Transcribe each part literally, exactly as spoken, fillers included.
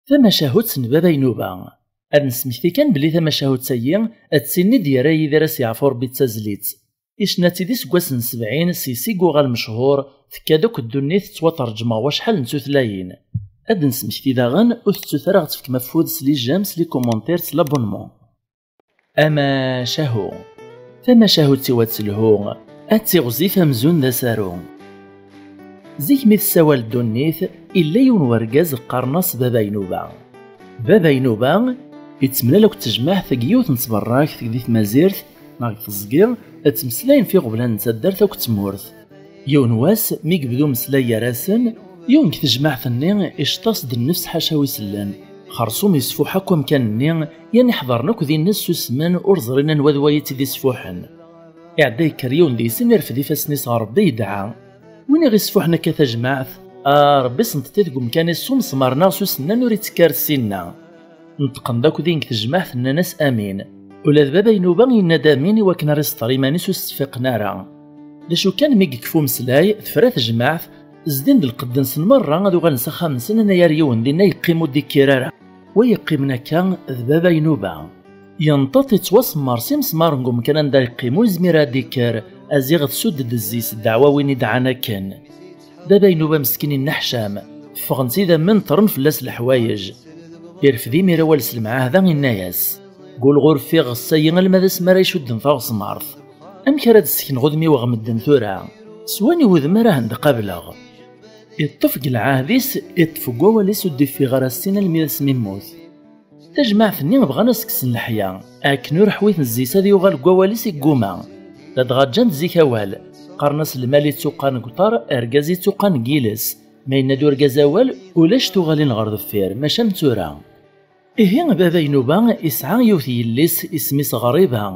Tamacahut n Baba Inuba. Ad nesmekti kan belli tamacahut-agi d tin i d-yerra Yidir As Yeɛfu Rebbi d tazlit. Icenna-tt-id iseggasen n sebɛin, s yis i yuɣal mechuṛ, tekka-d akk ddunit tettwaterǧem ɣer wacḥal n tutlayin. Ad d-nesmekti daɣen, ur tettut ara ɣ-tefkem afud s les j'aime, s les commentaires, s l'abonnement. Amacahu. Tamacahut-iw ad telhu, ad tiɣzif amzun d asaru. Zik mi tessawal ddunit, illa yiwen wergaz qqaren-as Baba Inuba. Baba Inuba yettemlal akked tejmaɛt deg yiwet n tberrakt deg tmazirt neɣ deg teẓgi, ttmeslayen f iɣeblan n taddart akked tmurt. Yiwen wass, mi yebda umeslay gar-asen, yiwen deg tejmaɛt-nni iceṭṭ-as-d nnefs ḥaca wi sellen. Xersum yesfuḥ akk amkan-nni, yan iḥḍren akk dinna ssusmen, ur ẓrin anwa d wayi tt-id-isfuḥen. Iɛedda yekker yiwen deg-sen, irfed ifassen-is ɣer Rebbi, yedɛa: Win i ɣ-isfuḥen akka tajmaɛt? A Rebbi, senṭeṭ-it deg umkan-is s umesmar neɣ s usennan, ur ittekki ar ssinna. Neṭqen-d akk din deg tejmaɛt, nnan-as amin. Ula d Baba Inuba yenna-d amin i wakken ara iseṭṭer iman-is ur s-ttfiqen ara. D acu kan, mi yekfa umeslay, tefra tejmaɛt, zdin-d lqedd-nsen merra ad uɣalen s axxam-nsen, anagar yiwen dinna yeqqim ur d-ikkir ara. Wa yeqqimen akka d Baba Inuba. Yenṭeṭ yettwasemmer s imesmaren deg umkan anda yeqqim, ur yezmir ad d-ikker, aziɣ tsudd-d zzi-s ddeɛwawin i dɛan akken. Baba Inuba meskin inneḥcam, ffɣen-t idammen, ṭṭren fell-as leḥwayeǧ. Irfed imir awal s lemɛahda, inna-yas: Gul ɣur ffiɣ ɣes-ayi alma d asmi ara icudden taɣesmart. Amek ara d-ssekneɣ udem-iw ɣer medden tura? S wani wudem ara hen-d-qableɣ? Iṭṭef deg lɛahd-is, iṭṭef deg wawal-is, ur d-iffiɣ ara ssin almi d asmi yemmut. Tajmaɛt-nni bɣan ad s-kksen leḥya, akken ur ḥwiten zzi-s ad yuɣal deg wawal-is, igguma. Ladɣa ǧǧan-d zik awal, qqaren-as: Lmal ittuqqan deg uṭar, argaz ittuqqan deg yiles. Ma yenna-d urgaz awal, ulac tuɣalin ɣer deffir, maca am tura. Ihi, Baba Inuba isɛa yiwet yelli-s, isem-is Ɣriba.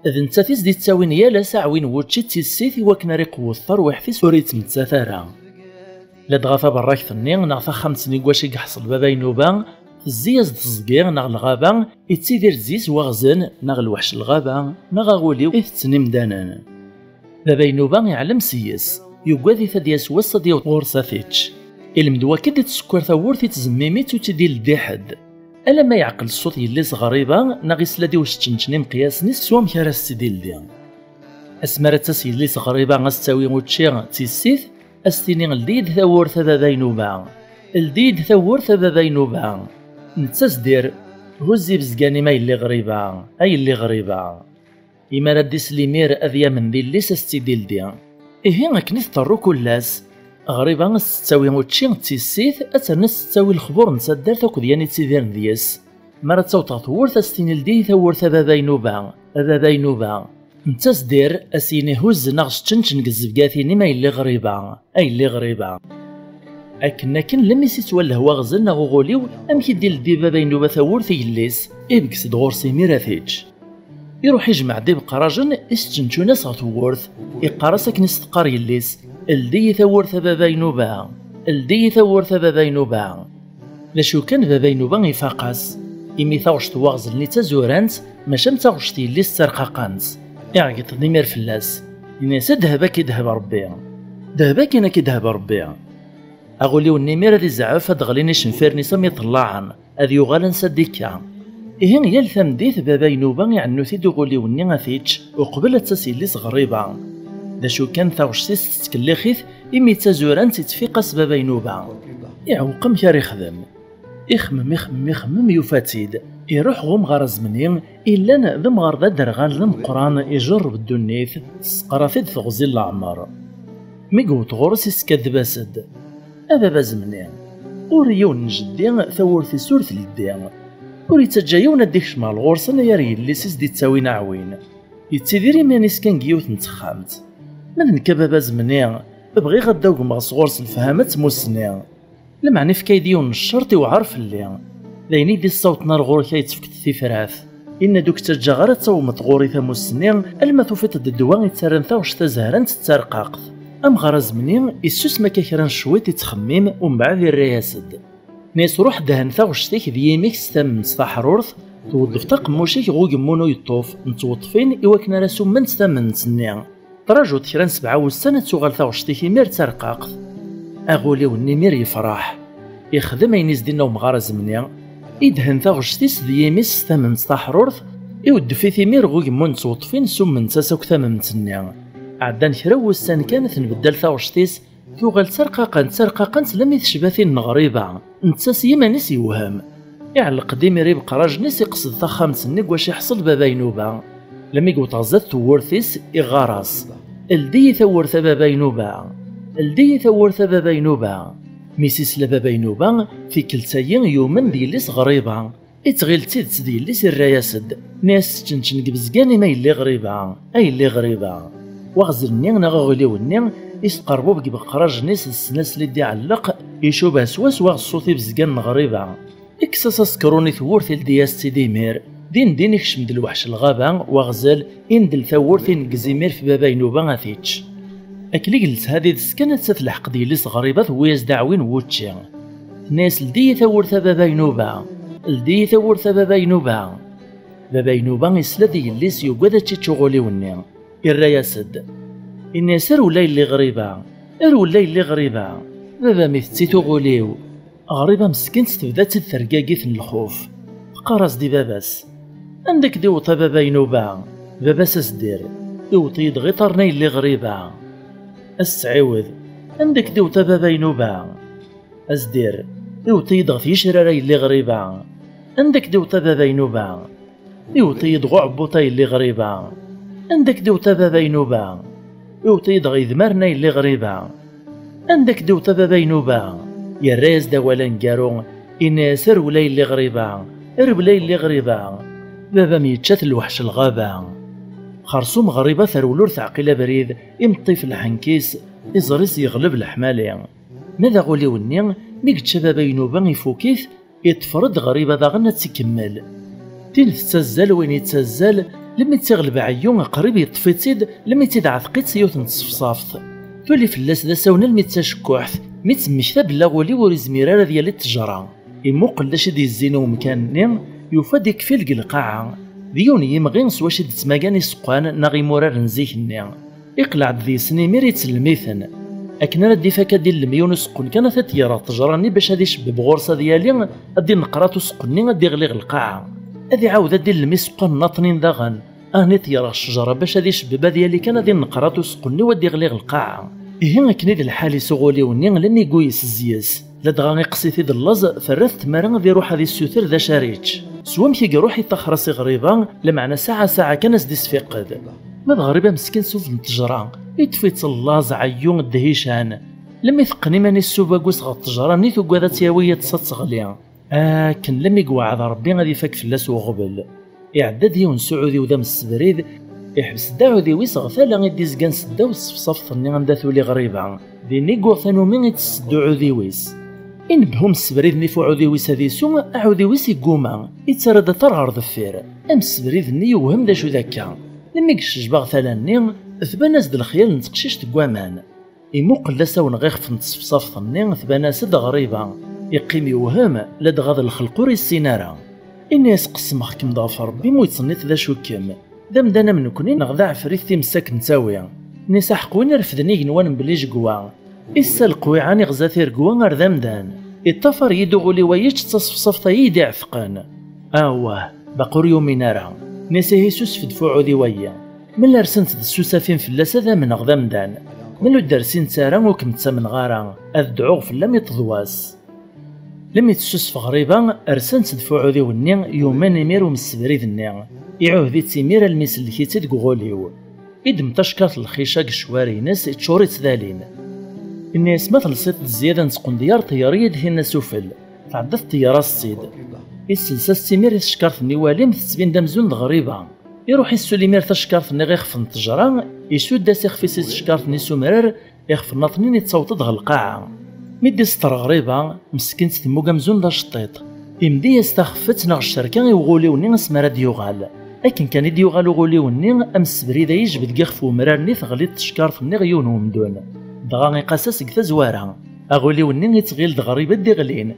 D nettat i s-d-ittawin yal ass aɛwin n wučči d tissit i wakken ara iqewwet tarwiḥt-is ur yettmettat ara. Ladɣa taberrakt-nni neɣ taxxamt-nni deg wacu i yeḥṣel Baba Inuba, tezzi-yas-d teẓgi neɣ lɣaba, ittidir zzi-s waɣzen neɣ lweḥc n lɣaba neɣ aɣuliw itetten imdanen. Baba Inuba iɛlem s-yes, yugad-it ad d-yas wass ad yaweḍ ɣur-s ad t-ičč. Ilmend wakka d-itsekker tawwurt, ittezmim-itt, ur tt-id-ileddi ḥedd. Alamma yeɛqel ṣṣut yelli-s Ɣriba, neɣ isla-d i useččenčen imeqyasen-is s wamek ara s-tt-id-ildi. Asmi ara d-tas yelli-s Ɣriba a s-ttawi učči d tissit, a s-tini: Ldi-yi-d tawwurt a Baba Inuba. Ldi-yi-d tawwurt a Baba Inuba. Netta s-d-irr: Huzz ibezgan-im a yelli Ɣriba, a yelli Ɣriba. Imi ara d-isel imir ad yamen d illi-s a s-tt-id-ildi. Ihi akken i tḍerru kul ass. Ɣriba a s-tettawi učči d tissit, ad terna s-tettawi lexbur n taddart akked yan ittidiren deg-s. Mi ara d-taweḍ ɣer tewwurt a s-tini: Ldi-yi tawwurt a Baba Inuba, a Baba Inuba. Netta s-d-irr, a s-yini: Huzz neɣ seččenčen deg zzebgat-inem a yelli Ɣriba, a yelli Ɣriba. Akken akken, lemmi s-ittwalleh waɣzen neɣ uɣuliw, amek i d-ileddi Baba Inuba tawwurt i yelli-s, ibges-d ɣur-s imir ad t-ičč. Iruḥ ijmeɛ-d ibeqrajen, iseččenčun-as ɣer tewwurt, iqqar-as akken i s-teqqar yelli-s: Ldi-yi tawwurt a Baba Inuba, ldi-yi tawwurt a Baba Inuba. D acu kan, Baba Inuba ifaq-as, imi taɣect n waɣzen-nni d tazurant, maca am taɣect n yelli-s d tarqaqant. Iɛeggeḍ-d imir fell-as, yenna-yas: Ddheb ad k-idheb Rebbi! Ddheb akin ad k-idheb Rebbi! Aɣuliw-nni imir ad izeɛɛef, ad d-ɣlin icenfiren-is am iṭellaɛen, ad yuɣal ansa d-ikka. Ihi yal tameddit Baba Inuba iɛennu-t-id uɣuliw-nni ad t-ičč uqbel ad tas yelli-s Ɣriba. D acu kan, taɣect-is tettkellix-it, imi d tazurant ittfiq-as Baba Inuba. Iɛewweq amek ara ixdem. Ixemmem, ixemmem, ixemmem, yufa-tt-id. Iruḥ ɣer umɣar azemni, illan d amɣar d aderɣal d ameqqran, ijerreb ddunit, tesseqra-t-id teɣzi n leɛmer. Mi yewweḍ ɣur-s, iskaddeb-as-d: A baba azemni, ur yiwen n jeddi tawwurt-is ur tleddi. Ur yettaǧǧa yiwen ad d-ikcem ɣer ɣur-s anagar yelli-s i s-d-ittawin aɛwin. Yettidir iman-is kan deg yiwet n texxamt. Ma d nekk a baba azemni, bɣiɣ ad d-agmeɣ sɣur-s lefhama d tmussni. Lameɛna ifka-yi-d yiwen n ccerṭ iwɛer fell-i. D ayen i d-issawḍen ar ɣur-k ay d-tefkeḍ tifrat. Inna-d ur k-ttaǧǧaɣ ara ad tawmeḍ ɣur-i tamussni, alma tufiḍ-d ddwa i ttarran taɣect tazehrant d tarqaqt. Amɣar azemni issusem akka kra n cwiṭ, ittxemmim, umbeɛd irra-yas-d: Nni-as, ruḥ dhen taɣect-ik d yimi-k s tamment taḥrurt, tweddfeḍ aqemmuc-ik ɣer ugemmun u yeṭṭuf n tweṭṭfin i wakken ara summent tamment-nni. Trajuḍ kra n sebɛa wussan ad tuɣal taɣect-ik imir d tarqaqt. Aɣuliw-nni imir yefreḥ. Ixdem ayen i s-d-inna umɣar azemni. Idhen taɣect-is d yimi-s s tamemt taḥrurt, iweddef-it imir ɣer ugemmun n tweṭṭfin, summent-as akk tamemt-nni. Ɛeddan kra n wussan kan, tenbeddal taɣect-is, tuɣal d tarqaqant, d tarqaqant, lammi tecba tin n Ɣriba. Netta s yiman-is yewhem. Iɛelleq-d imir ibeqrajen-is, iqsed taxxamt-nni deg wacu iḥṣel Baba Inuba. Lammi yewweḍ ɣer zdat tewwurt-is, iɣɣar-as: "Ldi-yi tawwurt a Baba Inuba! Ldi-yi tawwurt a Baba Inuba!" Mi s-isla Baba Inuba, tikkelt-agi yumen d yelli-s Ɣriba. Ittɣil d tidet d yelli-s, irra-yas-d, nni-as: "Teččenčen deg Bezgan-im a yelli Ɣriba, a yelli Ɣriba." Waɣzel-nni neɣ aɣiliw-nni isqerbub deg ibeqrajen-is d ssnasel i d-iɛelleq, icubeh swaswa ɣer ṣṣut i Bezgan n Ɣriba. Ikkes-as asekṛun i tewwurt, ildi-yas-tt-id imir. Din din ikcem-d lweḥc n lɣaba, waɣzel, indel tawwurt, ineggez imir f Baba Inuba ad t-ičč. Akken i yelsa ad idess kan, atta telḥeq-d yelli-s Ɣriba, tewwi-yas-d aɛwin n wučči. Tenna-yas: "Ldi-yi tawwurt a Baba Inuba! Ldi-yi tawwurt a Baba Inuba!" Baba Inuba isla-d i yelli-s, yugad ad tt-ičč uɣuliw-nni. Irra-yas-d. Inna-yas: "Rwel a yelli Ɣriba! Rwel a yelli Ɣriba! Baba-m itett-it uɣuliw!" Ɣriba meskint tebda-tt-id tergagit n lxuf. Teqqar-as-d i baba-s: "Anda k-d-iwweḍ a Baba Inuba?" Baba-s as-d-irr: "Iwweḍ-iyi-d ɣer iṭarren a yelli Ɣriba." As-tesɛiwed: "Anda k-d-iwweḍ a Baba Inuba?" As-d-irr: "Iwweḍ-iyi-d ɣer yicrar a yelli Ɣriba." "Anda k-d-iwweḍ a Baba Inuba?" "Iwweḍ-iyi-d ɣer uɛebbuḍ a yelli Ɣriba." "Anda k-d-iwweḍ a Baba Inuba?" "Iwweḍ-iyi-d ɣer yedmaren a yelli Ɣriba." "Anda k-d-iwweḍ a Baba Inuba?" Yerra-yas-d awal aneggaru, inna-yas: "Rwel a yelli Ɣriba, rwel a yelli Ɣriba. Baba-m yečča-t lweḥc n lɣaba." Xersum Ɣriba terwel, ur teɛqil abrid, imeṭṭi f lḥenk-is, iẓri-s yeɣleb leḥmali. Ma d aɣuliw-nni, mi yečča Baba Inuba ifuk-it, iṭṭfer-d Ɣriba daɣen ad tt-ikemmel. Tin tettazzal, win yettazzal, lemmi tt-iɣleb ɛeyyu, qrib yeṭṭef-itt-id, lemmi tt-id-ɛteq-itt yiwet n tsefṣaft. Tuli fell-as d asawen almi d tacekkuḥt, mi tt-temmekta belli aɣuliw ur izmir ara ad yali ṭṭejra. Imuqel d acu i d-yezzin i umkan-nni, yufa-d ikfil deg lqaɛa. D yiwen n yimɣi s wacu i d-ttmagan iseqqan neɣ imurar n zik-nni. Iqleɛ-d deg-sen imir, ittellem-iten. Akken ara d-ifak ad d-illem yiwen useqqen kan, ad t-id-yerr ɣer ṭṭejra-nni bac ad icebbeb ɣur-s ad yali, ad d-inneqrat useqqen-nni, ad d-iɣli ɣer lqaɛa. Ad iɛawed ad d-illem iseqqanen aṭnin daɣen, ad ten-id-yerr ɣer ccejra bac ad icebbeb ad yali kan, ad inneqrat useqqen-nni u ad d-iɣli ɣer lqaɛa. Ihi akken i d lḥal-is uɣuliw-nni, lemmi yuyes zzi-s. Ladɣa iqqes-it-id llaẓ, terra-t tmara ad iruḥ ad issuter d acu ara yečč. S wamek i iruḥ, iṭaxer-as i Ɣriba, lameɛna saɛa saɛa kan ad s-d-isfiqqed. Ma d Ɣriba meskin s ufed n ṭṭejra, iṭṭef-itt llaẓ, ɛeyyu, ddehican. Lemmi teqqen iman-is s ubagus ɣer ṭṭejra-nni, tugad ad tt-yawi yiṭes ad teɣli. Akken lemmi iweɛɛed Rebbi ad ifak fell-as uɣbel. Iɛedda-d yiwen s uɛudiw d amsebrid, iḥbes-d aɛudiw-is ɣer tala i d-izgan seddaw tsefṣaft-nni anda tuli Ɣriba. Din i yuɣ tanumi ittess-d uɛudiw-is. Inebhu umsebrid-nni f uɛudiw-is ad isu, aɛudiw-is igguma, ittarra-d aṭar ɣer deffir. Amsebrid-nni yewhem d acu d akka. Lemmi yeccejba ɣer tala-nni, tban-as-d lexyal n teqcict deg waman. Imuqel d asawen ɣer ixef n tsefṣaft-nni, tban-as-d Ɣriba. Iqqim yewhem, ladɣa d lxelq ur issin ara. Inna-yas: "Qesmeɣ-kem-d ɣef Rebbi, mu yettsenniṭ d acu-kem. D amdan am nekni neɣ d aɛefrit times ad kem-tawi?" Nni-as: "Aḥeqq win irefden igenwan mebla ijegwa. Issa leqwiɛa niɣza tirgwa ar d amdan. Iṭṭafar-iyi-d uɣuli wa yečč d tasefṣaft-ayi i d-iɛetqen." Awah, baqi ur yumin ara. Nni-as: "Ihi susef-d f uɛudiw-ayi. Ma la rsent-d tsusafin fell-as ad amneɣ d amdan. Ma la ur d-rsint ara ur kem-ttamneɣ ara. Ad dɛuɣ fell-am iṭ d wass." Lemmi tessusef Ɣriba, rsent-d f uɛudiw-nni, yumen imir umsebrid-nni. Iɛuhed-itt imir almi isellek-itt-id deg uɣuliw. Iddem tacekkart n lxica deg ccwari-ines, iččur-itt d alin. Inna-yas: "Ma telsiḍ-d zzyada n tqendyar, ṭeyyer-iyi-d tinna s ufel." Tɛedda tṭeyyer-as-tt-id. Issels-as-tt imir i tcekkart-nni walim, tettbin-d amzun d Ɣriba. Iruḥ issul imir tacekkart-nni ɣer ixef n ṭṭejra, isudd-as ixef-is i tcekkart-nni s umrar, ixef-nni aṭnin ittaweḍ-d ɣer lqaɛa. Mi d-iseṭṭer Ɣriba, meskint temmug amzun d aceṭṭiṭ. Imdi-yas taxeffet neɣ ccerka i uɣuliw-nni asmi ara d-yuɣal. Akken kan i d-yuɣal uɣuliw-nni, amsebrid-a yejbed deg ixef umrar-nni, teɣli-d tcekkart-nni ɣer yiwen wemdun. Dɣa iqas-as deg tazwara. Aɣuliw-nni ittɣil d Ɣriba i d-iɣlin.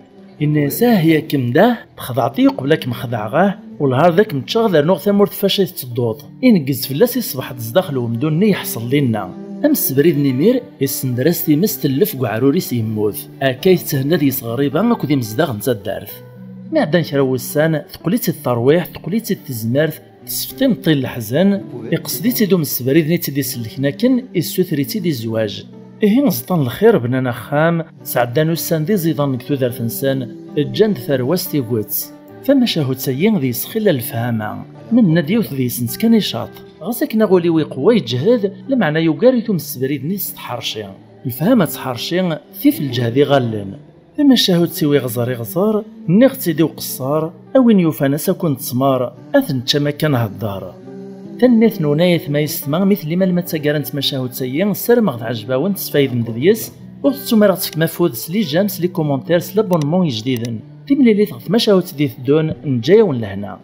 Inna-yas: "Ah, yakem da, txedɛeḍ-iyi uqbel ad kem-xedɛeɣ, ah, wellah ar d ad kem-ččeɣ ad rnuɣ tamurt fac ay tettedduḍ." Ineggez fell-as, iṣbeḥ-d zdaxel wemdu-nni yeḥṣel dinna. Amsebrid n imir, issennder-as times, tellef deg uɛrur-is, yemmut. Akka i tetthenna deg-s Ɣriba akked imezdaɣ n taddart. Mi ɛeddan kra n wussan, teqqel-itt-id terwiḥt, teqqel-itt-id tezmert, tesfeḍ imeṭṭi n leḥzen, iqsed-itt-id umsebrid-nni i tt-id-isellken akken, issuter-itt-id i zzwaǧ. Ihi, ẓḍan lxir, bnan axxam, sɛeddan ussan d iẓidan deg tudert-nsen, ǧǧan-d tarwa s tiget. Tamacahut-agi deg-s xilla lefhama, nenna-d yiwet deg-sent kan icaṭ. Ɣas akken aɣul-iw iqewwa, yeǧhed, lameɛna yugar-it umsebrid-nni s tḥerci. Lefhama d tḥerci, tif lǧehd iɣallen. Tamacahut-iw iɣẓer iɣẓer, nniɣ-tt-id i uqeṣṣer, a win yufan asaku n ttmer, ad t-nečč am akka nhedder. Tanemmirt-nwen ay atma yessetma, mi tellim alma d taggara n tmacahut-agi, ssarameɣ teɛjeb-awen, tesfaydem-d deg-s. Ur tettum ara ad tefkem afud s les j'aime, s les commentaires, s les abonnements ijdiden. Timlilit ɣef tmacahut d-iteddun, neǧǧa-yawen lehna.